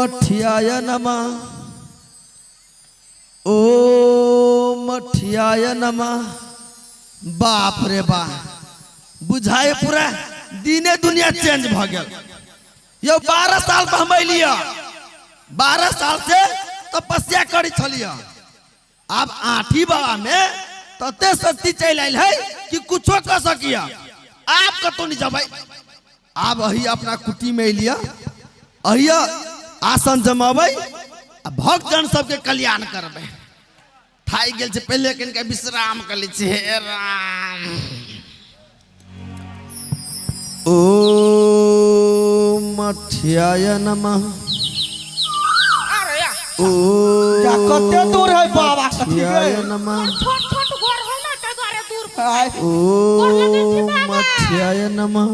अठियाय नमः, ओम अठियाय नमः। बाप रे बा, बुझाए पूरा दिने दुनिया चेंज भ गेल। यो 12 साल पर हम अलियै, 12 साल से तपस्या करी छलियै। आब आठी बाबा में तते शक्ति चलि आयल है कि कुछो कर सकिया। आब कतौ नहीं जबै, आब अही अपना कुटी में अलियै, अहिया आसन जमाबै आ भक्तजन सबके कल्याण करबै। थाकि गेल छै, पहिले कनिका विश्राम कर लै छी। हे राम। ओम अठियाय नमः। अरे या। ओम जा कते दूर है बाबा कथी अठियाय गे? नमः। छोट छोट घर हो ना, ताहि दुआरे दूर। आय। ओम अठियाय नमः।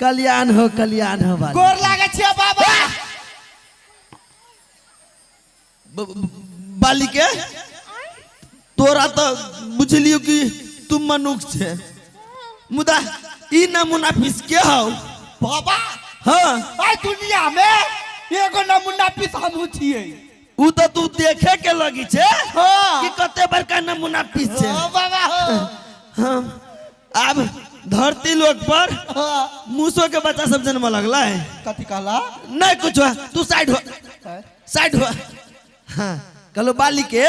कल्याण हो, कल्याण हो बाबा। गोर लागै छियै बाबा। बालिके तोरा तो बुझलियो कि तू मनुख छे, मुदा ई नमूना पीस के हौ बाबा? हाँ। आइ दुनिया में एगो नमूना पीस हमहू छियै। उ तो तू देखे के लगी छे। हाँ। कि कते बड़का नमूना पीस छे। हाँ बाबा हो। हाँ। आब धरती लोक पर हाँ। मूसो के बच्चा सब जन्म लगला है। कथी कहला? नहीं कुछ हुआ, तू साइड हो, साइड हो। हाँ कहलो बालिके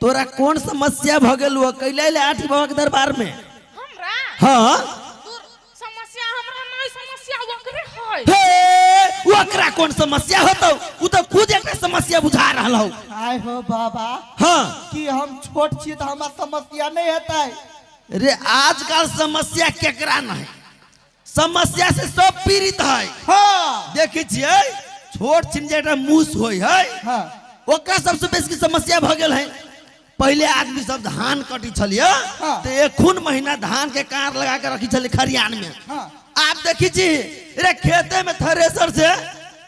तोरा कौन समस्या भ गेल हो कैला ले आठी बाबा के दरबार में? हमरा? हाँ। दूर समस्या हमरा नहीं, समस्या ओकरे है। हे, ओकरा कौन समस्या होतौ? उ तो खुद एकरा समस्या बुझा रहल हौ। आय हो बाबा। हाँ। कि हम छोट छी त हमरा समस्या नहीं हेतै। रे आजकल समस्या केकरा नहीं, समस्या से सब पीड़ित है। हाँ। देखै छियै छोट छिन जे एकटा मूस होय है। हाँ। ओकरा सबसे बेसी समस्या भ गेल है। पहले आदमी सब धान कटी छलियै। हाँ। तो एखुन महीना धान के कार लगा के रखी छलियै खरियान में। हाँ। आप देखी छी रे खेते में थ्रेसर से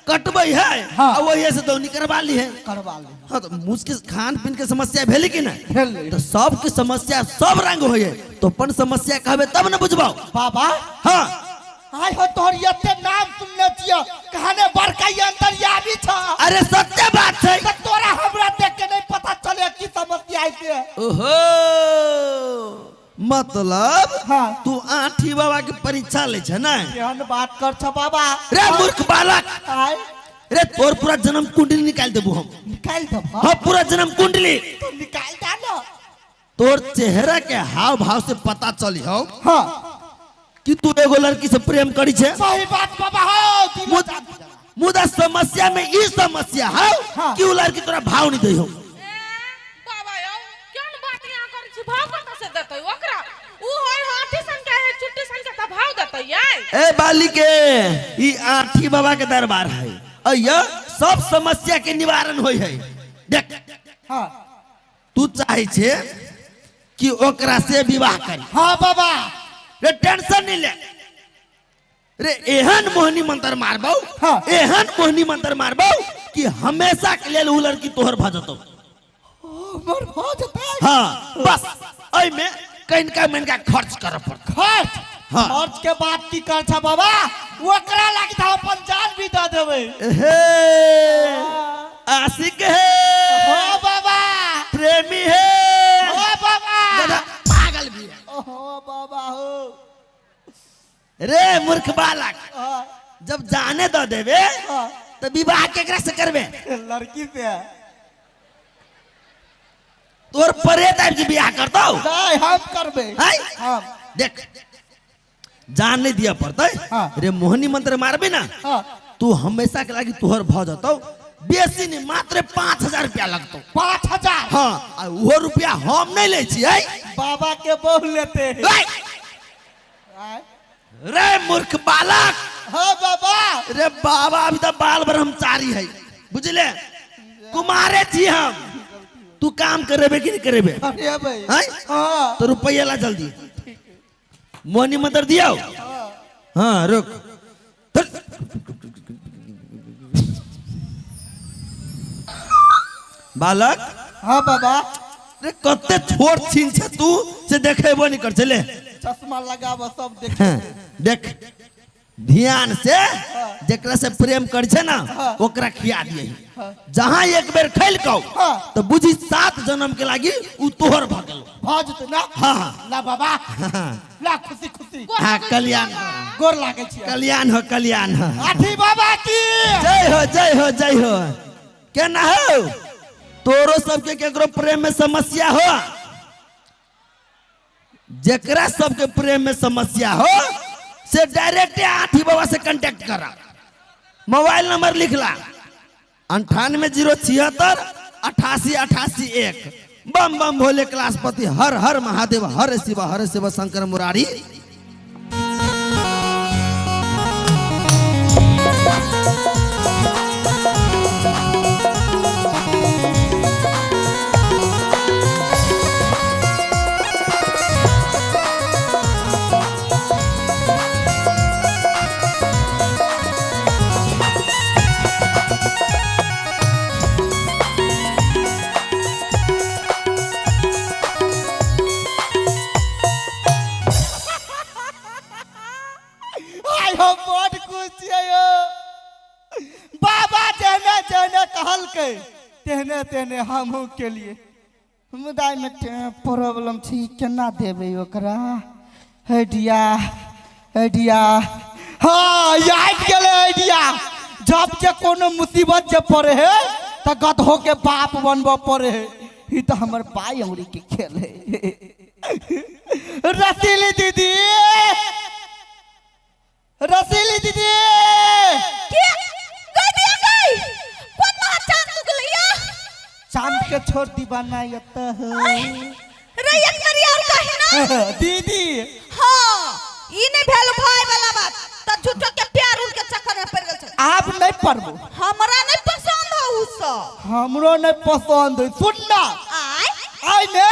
कटबै है। हाँ। आ वही से दौनी करवा ली है। करवा ली। हाँ, तो मूस के खान पीन के समस्या भेली कि नहीं? भेलै। तो सबके समस्या सब रंग होय है, तो अपन समस्या कहबे तब न बुझबाओ। बाबा। हाँ। आय हो तोहर एते नाम सुनने छियो, कहाने बड़का अंतर्यामी छ। अरे सत्य बात छै। त तोरा हमरा देख के नहीं पता चले की समस्या है से। ओहो मतलब हाँ। तू आठी बाबा के परीक्षा ले छ ना? केहन बात कर छ बाबा? रे मूर्ख बालक। आय। रे तोर पूरा जन्म कुंडली निकाल देबू हम। निकाल देबो? हाँ पूरा जन्म कुंडली। तो निकाल दा ना। तोर चेहरा के हाव भाव से पता चली हो। हाँ। कि तू एगो लड़की से प्रेम करी छे। सही बात बाबा हो, दिलो जान दे। मुदा समस्या में ई समस्या हो। हाँ। कि उ लड़की तोरा भाव नहीं दै हो। ए, बाबा यौ, केहन बात यहाँ करै छी? भाव कतऽ से देतै ओकरा? उ होय हाथी सन के है, चुट्टी सन के तऽ भाव देतै यै। ए बालिके, ई आठी बाबा के दरबार है, अइया सब समस्या के निवारण होय है। देख। हाँ। तू चाहे छे कि ओकरा से विवाह करी। हाँ बाबा। रे टेंशन नहीं ले रे, एहन मोहनी मंत्र मारबौ। हाँ। एहन मोहनी मंत्र मारबौ कि हमेशा के लेल उ लड़की तोहर भ जतौ। हमर भ जतै? हाँ, बस एहि में कनिका मनिका खर्च करऽ पड़त। खर्च? हाँ। खर्च के बात की कर छ बाबा, ओकरा लागी त अपन जान भी दऽ देबै। हे आशिक है। हाँ बाबा। प्रेमी है। हाँ बाबा। दादा पागल भी है। ओहो बाबा हो। रे मूर्ख बालक, हाँ। जब जाने दऽ देबे हाँ। तो विवाह केकरा से करबे? लड़की से। तोर परेत आबि के बियाह करतौ? नहीं, हम करबे। हैं? हम। देख जान नहीं दिया पड़तै। हाँ। रे मोहनी मंत्र मारबे ना। हाँ। तू हमेशा के लागी तोहर भ जतौ, बेसी नहीं मात्र 5000 रुपया लगतौ। 5000? हाँ, आ उहो रुपया हम नहीं लै छियै। बाबा के बहु लेते हैं। रे! आय। रे मूर्ख बालक। हाँ बाबा। रे बाबा अभी तो बाल ब्रह्मचारी है, बुझले, कुमारे छी हम। तू काम करेबे कि नहीं करेबे? अरे भाई। हैं? हाँ। तो रुपया ला जल्दी। मोहनी मंत्र दियो। हाँ रुक। बालक। हाँ बाबा। रे कते छोट छिन छे तू से देखेबो नहीं कर छे, ले। चश्मा लगाब सब देखे। हाँ, देख। ध्यान से जेकरा से प्रेम कर छे ना ओकरा खिया दिए। जहां एक बेर खैलकौ तो बुझी 7 जन्म के लागी उ तोहर भ गेल। भ जेतै ना? हां। ला बाबा। ला खुशी खुशी। हां कल्याण। गोर लागै छी। कल्याण हो कल्याण हो। आठी बाबा की जय हो जय हो जय हो। केना हो तोरो सबके केकरो प्रेम में समस्या हो? जेकरा सबके प्रेम में समस्या हो से डायरेक्ट आठी बाबा से कांटेक्ट करा। मोबाइल नंबर लिख ला 98 076 88 88 1। बम बम भोले कैलाशपति हर हर महादेव हर शिव हर शिव शंकर मुरारी। बाबा जेने जेने कहलकै तेहने तेहने हमहूँ के लिए। मुदा में प्रॉब्लम छी केना देबै ओकरा? आइडिया आइडिया हाँ आबि गेलै आइडिया। जब जे कोनो मुसीबत जे पड़े है तो गधो के बाप बनबऽ पड़े है। ई तो हमर पाई औरी के खेल है। रसीली दीदी रसीली दीदी के गई दिया गई कोन महा चांद उगलैया? चांद के छोड़ दीवाना यत हो रे एक करी और कही ना दीदी। हां ई नै भेल भाई वाला बात त झूठो के प्यार उल के चक्कर में पड़ गेल छ। आप नहीं पड़बो। हमरा नहीं पसंद हो उ सब। हमरो नहीं पसंद है। सुन ना आय आय ने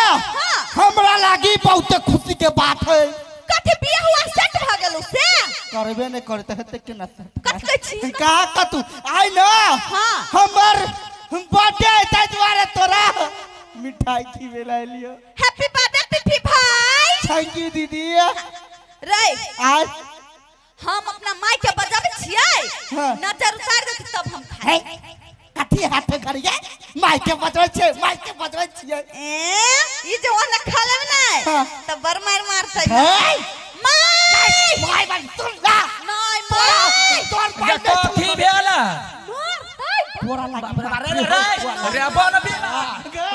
हमरा लागी बहुत खुशी के बात है। कथि बियाह हुआ सेट भ गेलौ से? करबे नहीं करते हेतै केना सेट? कथि कहै छी? का कतू आइ न हां हमर बर्थडे है ताहि दुआरे तोरा मिठाई खिबे ला एलियो। हैप्पी बर्थडे पिपी भाई। Thank you दीदी। रे आज हम अपना माई के बजाबै छियै नजर उतार देतै तब हम खाइ। कथी हाथ करिए माई के बजबै छियै माई के बजबै छियै। ए ई जे ओना खा लेबै नै त बड़ मार मारतै। My my बन सुन ला नै my तोर पाई कथी भेल? मारतै तोरा लागी। रे रे रे बन बिला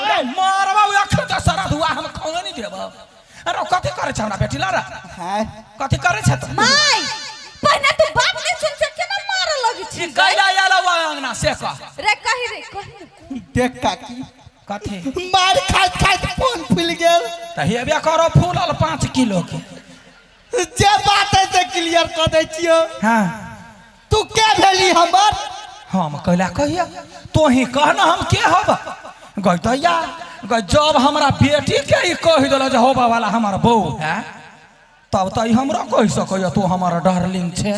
रे मारबा अखन त सारा धुआ हम खाने नहीं देब। अरे कथी करे छ हमरा बेटी ला रे? हां कथी करे छ त? माय पहिने तू बात नहीं सुन से केना मारे लगी छी? कैला आयल अंगना से कह रे कही रे कही। देख काकी कथी मार खाइत खाइत फोन फूल गेल। त हेबे करो फूलल 5 किलो के। जे बात है से क्लियर कर दै छियो। हां तू के भेली हमर? हम कैला कहिया तोही कह न हम के होब? गई दैया गई जब हमरा बेटी के ई कहि देल जे होबा वाला हमर बहू है तब त ई हमरो कहि सकैया तू हमर डार्लिंग छे।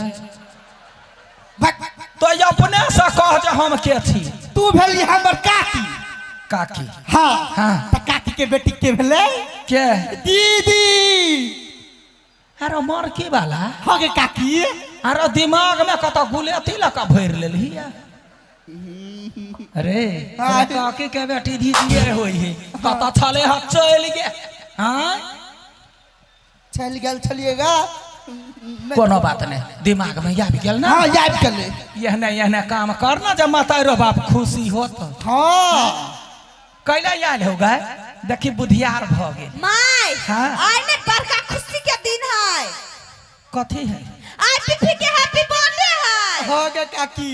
तो अपने से कह जे हम के छी। तू भेली हमर काकी। काकी हां हां त काकी के बेटी के भेलै? के दीदी। अरे मर की वाला हो गे काकी। अरे दिमाग में कत गुलेती लका भरि लेलही। अरे काकी के बेटी दीदी होई है कत छले ह चलि गे। हां चलि गेल छलिएगा। कोनो बात नहीं दिमाग में आबि गेल ना? हां आबि गेलै। एहने एहने काम करना जब माता रो बाप खुशी होत। हां कैला आयल हो गए देखी बुधियार भ गेल। My I ने बड़का खुशी के दिन है। कथी है? आई पिपी के हैप्पी बर्थडे है। हो गे काकी।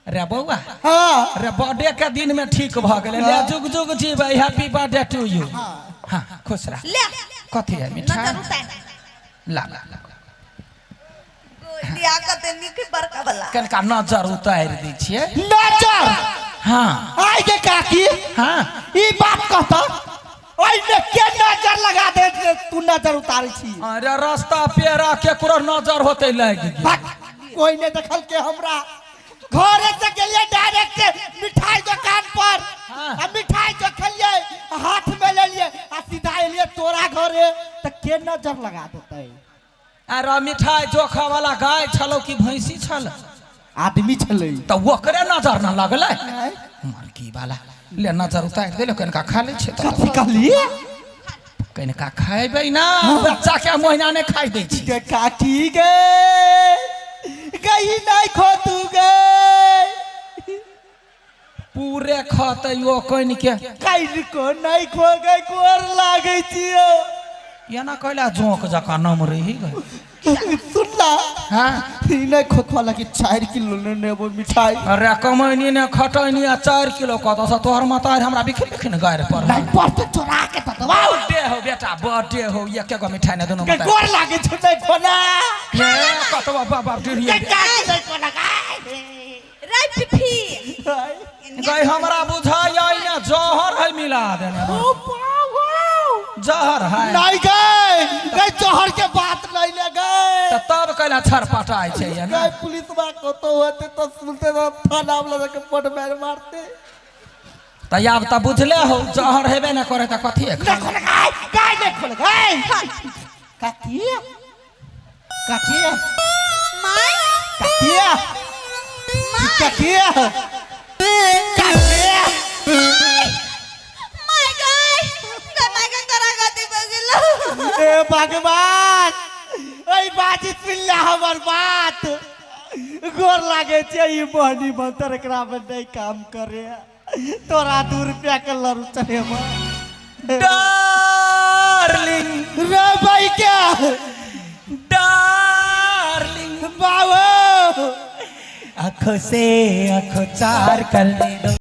रे बौआ हां रे बर्थडे के दिन में ठीक भ गेलै। ले जुग जुग जीबै हैप्पी बर्थडे टू you. हां खुश रह। ले कथी है मिठाई? नजर उतार ला ला ला गोदिया कते नीक बड़का वाला। कनका नजर उतार दै छियै। नजर हां आई गे काकी। हां ई बात कहता ओइ में के नजर लगा दे तू नजर उतारै छी? अरे रास्ता पेरा केकरो नजर होते लागि गेल। कोई ने देखल के हमरा घरे से गेलिए डायरेक्ट मिठाई दुकान पर। आ मिठाई जो खेलिए हाथ में ले लिए आ सीधा एलिए तोरा घरे त के नजर लगा देतै? अरे मिठाई जोखा वाला गाय छलो कि भैंसी छल? आदमी छलै। तऽ ओकरे नजर न लगलै। मरकी वाला ले नजर उतारि देले, कनिका खा लै छै। कथी कहलिए? कनिका खाएबै ना, बच्चा के महीना नहि खाइ दै छी। गे काकी गे, गई नहीं खो तू गे। पूरे खतै ओ कनि के। काल्हि को नहीं खो गई, गोर लागै छियो। एना कैला जोंक जकाँ नम रही गए। सुनला? हाँ। ई नहीं खोखवा लगी 4 किलो लेने अबो मिठाई। अरे कमैनी ने खटैनी आ 4 किलो कतऽ से तोहर मतार हमरा बिखिन बिखिन गारि पर। नहीं पड़ते चोरा के तो दबाओ। बर्थडे हो बेटा, बर्थडे हो, एक एगो मिठाई ने दुनू के मतार। गोर लागे छौ नहीं खोना। हे कतबा बाबा के काकी नहीं खोना गाय। रे फिफी गई हमरा बुझाइ आई ने जहर है मिला देने। ओ बाबा जहर है। नहीं गए, गए जहर के बात नहीं ले गए। त तब कैला छरपटाइ छै ये ना? गए पुलिस बा कतो होते तो सुनते तो थाना वाला के पट मार मारते। त आब त बुझले हो जहर हेबे न करे त कथी है? नहीं खोल गाय, गाय नहीं खोल गाय। काकी, काकी, my काकी, काकी, काकी। My गाय गाय my गाय तोरा गति बगलो। ए भगवान, ओइ बाजी सुनला हमर बात। गोर लागे छै ई मोहनी मंत्र एकरा में नहीं काम करे। तोरा 2 रुपया के लड़ू चढ़ेबो। डार्लिंग रे भाई क्या डार्लिंग बाबू आँखों से आँखों चार कर ले दो।